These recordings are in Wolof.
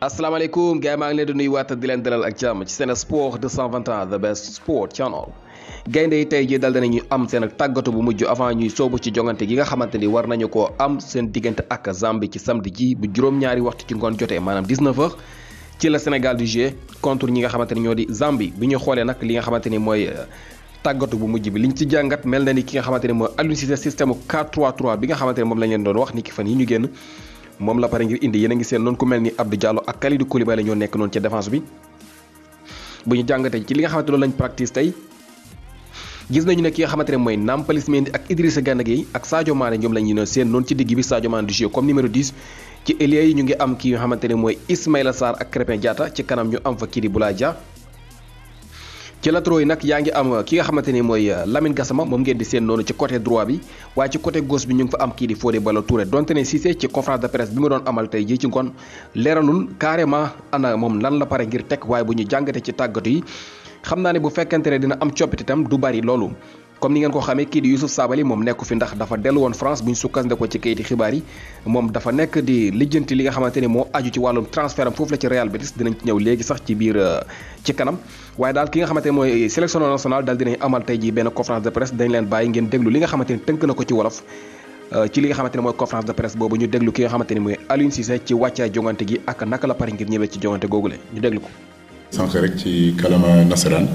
asalaamaaleykum gars yi maa ngi leen di nuyuwaat di leen dalal ak jàmm ci Sen Sport 221 the best sport channel. gaynde yi tey jii dal danañu am seen tàggatu bu mujj avant ñuy soobu ci jongante gi nga xamante ni war nañu koo am seen diggante ak Zambie ci samedi ji bu juróom-ñaari waxtu ci ngoon jotee maanaam 19h ci la Sénégal di jouer contre ñi nga xamante ni ñoo di Zambie bi ñu xoolee nag li nga xamante ni mooy tàggatu bu mujj bi liñ ci jàngat mel na ni ki nga xamante ni mooy Aliou Cissé système 4-3-3 bi nga xamante ni moom lañ leen doon wax ni ki fan yi ñu génn moom la pare ngir indi yéen a ngi seen noonu ku mel ni Abdou Diallo ak Kalidou Koulibaly ñoo nekk noonu ca défense bi bu ñu jàngatee ci li nga xamante loolu lañ practice tey gis nañu ne ki nga xamante ne mooy Nampalys Mendy ak Idrissa Gana Gueye ak Sadio Mané ñoom lañ ñu seen noonu ci digg bi Sadio Mané du jouer comme numéro 10 ci ailier yi ñu ngi am ki nga xamante ne mooy Ismaïla Sarr ak Krépin Diatta ci kanam ñu am fa kii di Boulaye Dia ci latéraux yi nag yaa ngi am ki nga xamante ni mooy Lamine Gassama moom ngeen di seen noonu ci côté droit bi waaye ci côté gauche bi ñu ngi fa am kii di Fodé Ballo-Touré donte ne Cissé ci conférence de presse bi mu doon amal tey jii ci ngoon leeralul carrément ana moom lan la pare ngir teg waaye bu ñu jàngatee ci tàggatu yi xam naa ne bu fekkente ne dina am coppite itam du bari loolu comme ni ngeen ko xamee kii di Youssouf Sabaly moom nekku fi ndax dafa dellu woon France bu ñu sukkandikoo ci kayiti xibaar yi moom dafa nekk di lijjanti li nga xamante ni moo aju ci wàllum transfert am foofu la ci Real Betis dinañ ci ñëw léegi sax ci biir ci kanam waaye daal ki nga xamante ne mooy sélection nationale daal dinañ amal tey jii benn conférence de presse dañ leen bàyyi ngeen déglu li nga xamante ni tënk na ko ci wolof ci li nga xamante ne mooy conférence de presse boobu ñu déglu ki nga xamante ni mooy Aliou Cissé ci wàccaay jongante gi ak naka la pare ngir ñëwee ci jongante googule ñu déglu ko. sànq rek ci kalama nasaraan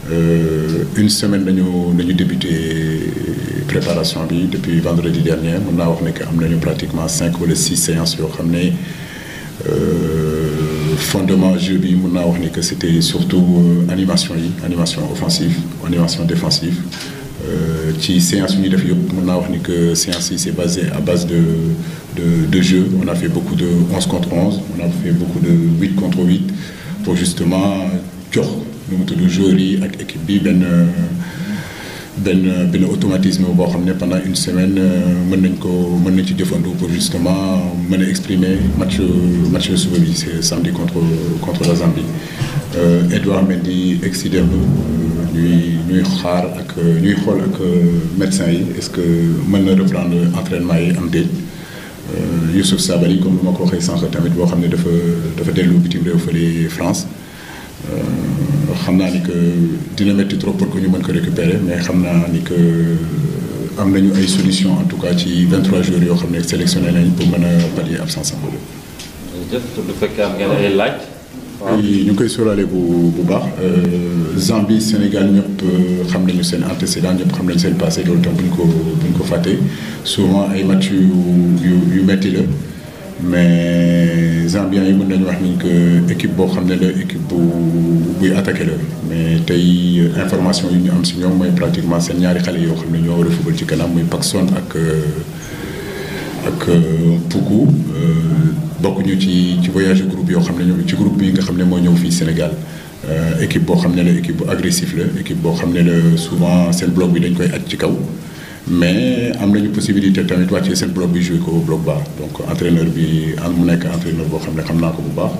une semaine nañu débuté préparation bi depuis vendredi dernier mën naa wax ne que am nañu pratiquement 5 wala 6 séances yoo xam ne fondement jeu bi mën naa wax ni que c'était surtout animation offensive animation défensive ci séance yu ñuy def yëpp mën naa wax ni que séance yi c'est basé à base de jeu. On a fait beaucoup de 11 contre 11, on a fait beaucoup de 8 contre 8 pour justement jox nu mu tudd joueurs yi ak équipe bi benn automatisme boo xam ne pendant une semaine mën nañ ci jëfandu pour justement mën a exprimer match suba bi c'est samedi contre la Zambie. Edouard Mendy excédé ñuy xool ak médecins yi est-ce que mën na reprendre entraînement yi am déet. Youssouf Sabaly comme lu ma ko waxee sànq tamit boo xam ne dafa dellu bitim réew fële France xam naa ni que dina métti trop pour que ñu mën ko récupérer mais xam naa ni que am nañu ay solutions en tout cas ci 23 jours yoo xam ne sélectionné nañ pour mën a pallier absence am boobu. jërëjëf bu fekkee am ngeen ay laaj. waaw ñu ngi koy sóoraale bu baax Zambie Sénégal ñëpp xam nañu seen antécédent ñëpp xam nañu seen passé loolu tam buñ ko fàttee souvent ay match yu metti la mais Zambiens yi mën nañu wax ni que équipe boo xam ne la équipe buy attaqué la mais tey information yi ñu am si ñoom mooy pratiquement seen ñaari xale yoo xam ne ñoo war a fubal ci kanam muy Paxson ak Puku bokkuñu ci voyage groupe yoo xam ne ñoom ci groupe bi nga xam ne moo ñëw fii Sénégal équipe boo xam ne la équipe bu agressif la équipe boo xam ne la souvent seen bloc bi dañ koy aj ci kaw mais am nañu possibilité tamit wàccee seen bloc bi joué ko bloc bas donc entraîneur bi mu nekk entraîneur boo xam ne xam naa ko bu baax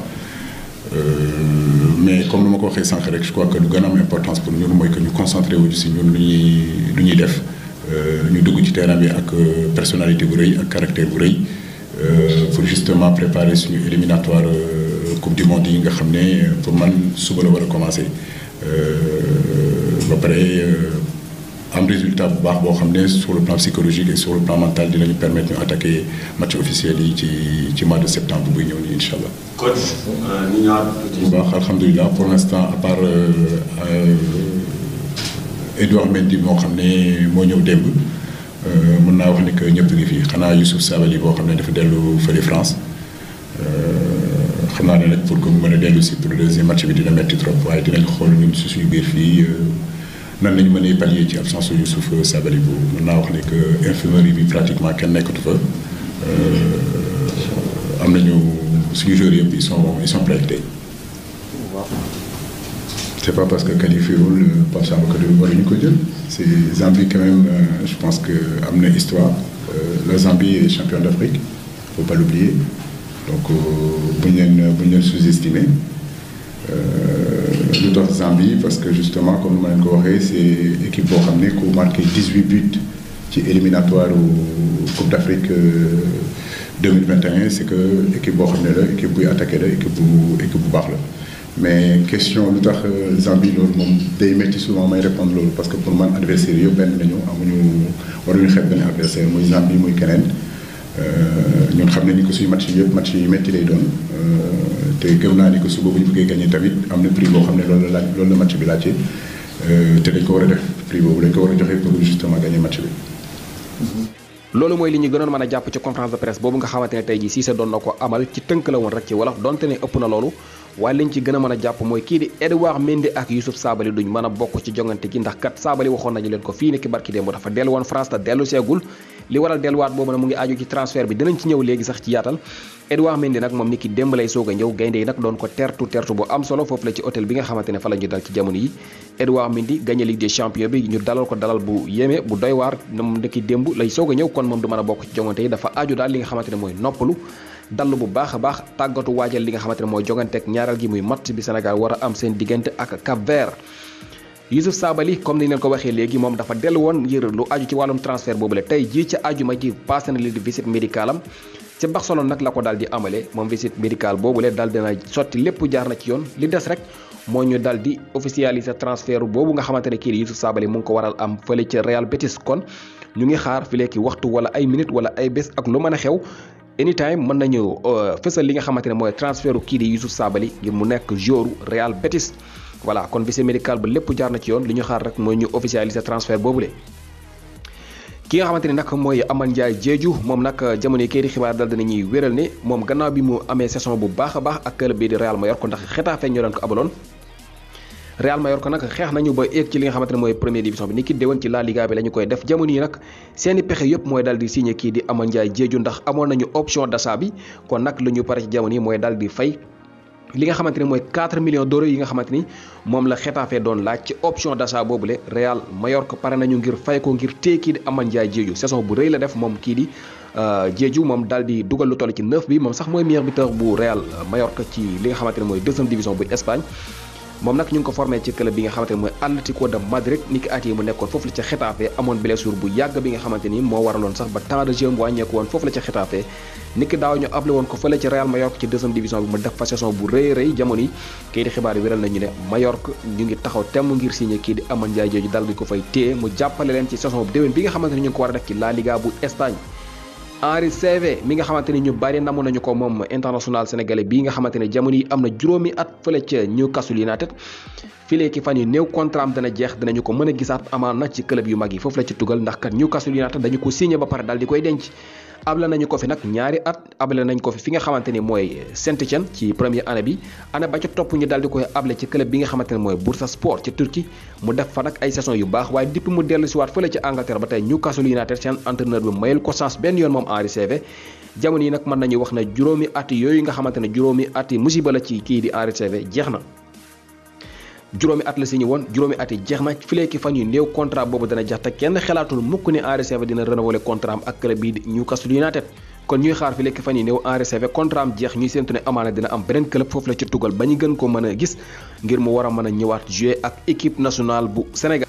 mais comme ni ma ko waxee sànq rek je crois que lu gën a am importance pour ñun mooy que ñu concentré wu si ñun lu ñuy def ñu dugg ci terrain bi ak personnalité bu rëy ak caractère bu rëy pour justement préparer suñu éliminatoire coupe du monde yi nga xam ne pour man suba la war a commencer ba pare am résultat bu baax boo xam ne sur le plan psychologique et sur le plan mental dinañu permettre ñu attaquer match officiel yi ci mois de septembre buy ñëw nii incha allah. kon ñu ñëwaat bu baax alhamdulilah pour l'instant à part Edouard Mendy moo xam ne moo ñëw démb mën naa wax ni que ñëpp ngi fi xanaa Youssouf Sabaly boo xam ne dafa dellu fële France xam naa ne nag pour que mu mën a dellu si pour le deuxième match bi dina metti trop waaye dinañ xool ñun si suñu biir fii nan lañu mën a pallier ci absence Youssouf Sabaly bu mën naa wax ne que infirmerie bi pratiquement kenn nekkatu fa am nañu suñu joueurs yëpp ils sont prêts tey. C'est pas parce que qualifiéwul Pape Samba que waruñu ko jël c'est Zambie quand même je pense que am na histoire la Zambie est championne d'Afrique faut pas l'oublier donc bu ñu leen sous-estimer lu tax Zambie parce que justement comme ma leen ko waxee c'est équipe boo xam ne ku marqué 18 buts ci éliminatoire Coupe d'Afrique 2021 c'est que équipe boo xam ne la équipe buy attaqué la équipe bu baax la mais question lu tax Zambie loolu moom day métti souvent may répondre loolu parce que pour man adversaire yëpp benn nañu waruñu xeeb benn adversaire muy Zambie muy keneen ñun xam nañu ko suñu match yi yëpp match yi métti lay doon te gëm naa ni que suba bu ñu bëggee gagné tamit am na prix boo xam ne loolu la match bi laajte te dañ ko war a def prix boobu dañ ko war a joxe pour justement gagner match bi. loolu mooy li ñu gënoon mën a jàpp ci conférence de presse boobu nga xamante ne tey jii Cissé doon na ko amal ci tënk la woon rek ci wolof donte ne ëpp na loolu waaye liñ ci gën a mën a jàpp mooy kii di Edouard Mendy ak Youssouf Sabaly duñ mën a bokk ci jongante gi ndax kat Sabaly waxoon nañu leen ko fii ni ki barki démb dafa dellu woon France te dellu seegul li waral delluwaat boobu nag mu ngi aju ci transfert bi dinañ ci ñëw léegi sax ci yaatal Edouard Mendy nag moom ni ki démb lay soog a ñëw gaynde yi nag doon ko tertu bu am solo foofu la ci hôtel bi nga xamante ne fa la ñu dal ci jamono yi Edouard Mendy gagné Ligue des Champions bi ñu dalal ko dalal bu yéeme bu doy waar moom ni ki démb lay soog a ñëw kon moom du mën a bokk ci jongante yi dafa aju daal li nga xamante ne mooy noppalu dallu bu baax a baax tàggatu waajal li nga xamante ne mooy jongante ak ñaareel gi muy match bi Sénégal war a am seen diggante ak Cap-Vert Youssouf Sabaly comme ni leen ko waxee léegi moom dafa dellu woon ngir lu aju ci wàllum transfert boobu la tey jii ca ajuma ji passé na li di visite médicale am ca Barcelone nag la ko daal di amale moom visite médicale boobule daal dina sotti lépp jaar na ci yoon li des rek moo ñu daal di officialiser transfert boobu nga xamante ne kii di Youssouf Sabaly mu ngi ko waral am fële ca Real Betis kon ñu ngi xaar fi léegi waxtu wala ay minutes wala ay bés ak lu mën a xew anytime mën nañu fësal li nga xamante ne mooy transfertu kii di Youssouf Sabaly ngir mu nekk joueur Real Betis voilà kon visite médicale ba lépp jaar na ci yoon li ñu xaar rek mooy ñu officialiser transfert boobule. ki nga xamante ni nag mooy Amane Ndiaye Diédhiou moom nag jamono yi kay di xibaar dal dinañuy wéral ne moom gannaaw bi mu amee saison bu baax a baax ak club bi di Real Mallorca ndax Getafe ñoo doon ko abaloon Real Mallorca nag xeex nañu ba egg ci li nga xamante ne mooy première division bi ni ki déwoon ci La Liga bi la ñu koy def jamono yi nag seeni pexe yëpp mooy daal di signé kii di Amane Ndiaye Diédhiou ndax amoon nañu option d'achat bi kon nag lu ñu pare ci jamono yi mooy daal di fay li nga xamante ni mooy 4 millions d'euros yi nga xamante ni moom la Getafe doon laaj ci option d'achat boobule Real Mallorca pare nañu ngir fay ko ngir téye kii di Amane Ndiaye Diédhiou saison bu rëy la def moom kii di Diédhiou moom daal di dugal lu toll ci 9 bi moom sax mooy meilleur buteur bu Real Mallorca ci li nga xamante ne mooy deuxième division bu Espagne moom nag ñu ngi ko formé ci club bi nga xamante ne mooy Atlético de Madrid ni ki at yi mu nekkoon foofu la ca Getafe amoon blessure bu yàgg bi nga xamante ni moo waraloon sax ba temps de jeu mu wàññeeku woon foofu la ca Getafe ni ki daaw ñu able woon ko fële ci Real Mallorca ci deuxième division bi mu def fa saison bu rëy jamono yi kii di xibaar yi wéral nañu ne Mallorca ñu ngi taxaw temm ngir signé kii di Amane Ndiaye Diédhiou dal di ko fay téye mu jàppale leen ci saison bu déwén bi nga xamante ni ñu ngi ko war a def ci La Liga bu Espagne Henri Saivet mi nga xamante ni ñu bari namu nañu ko moom international sénégalais bii nga xamante ne jamono yi am na juróomi at fële ca Newcastle United filee ki fan yu néew contrat am dana jeex dinañu ko mën a gisaat amaan na ci club yu mag yi foofu la ci tugal ndax kat Newcastle United dañu ko signé ba pare daal di koy denc able nañu ko fi nag ñaari at able nañ ko fi nga xamante ni mooy Saint-Étienne ci première année bi année ba ca topp ñu daal di koy able ci club bi nga xamante ne mooy Bursaspor ci Turquie mu def fa nag ay saison yu baax waaye depuis mu dellu si waat fële ci Angleterre ba tey Newcastle United seen entraîneur bi mayul ko chance benn yoon moom Henri Saivet jamono yi nag mën nañu wax ne juróomi at yooyu nga xamante ne juróomi at yi musiba la ci kii di Henri Saivet jeex na juróomi at la signé woon juróomi at yi jeex na fileeki fan yu néew contrat boobu dana jeex te kenn xalaatul mukk ne Henri Saivet dina renouveler contrat am ak club bii di Newcastle United kon ñuy xaar fileeki fan yu néew Henri Saivet contrat am jeex ñuy séntu ne amaana dina am beneen club foofu la ci tugal ba ñu gën ko mën a gis ngir mu war a mën a ñëwaat jouer ak équipe nationale bu Sénégal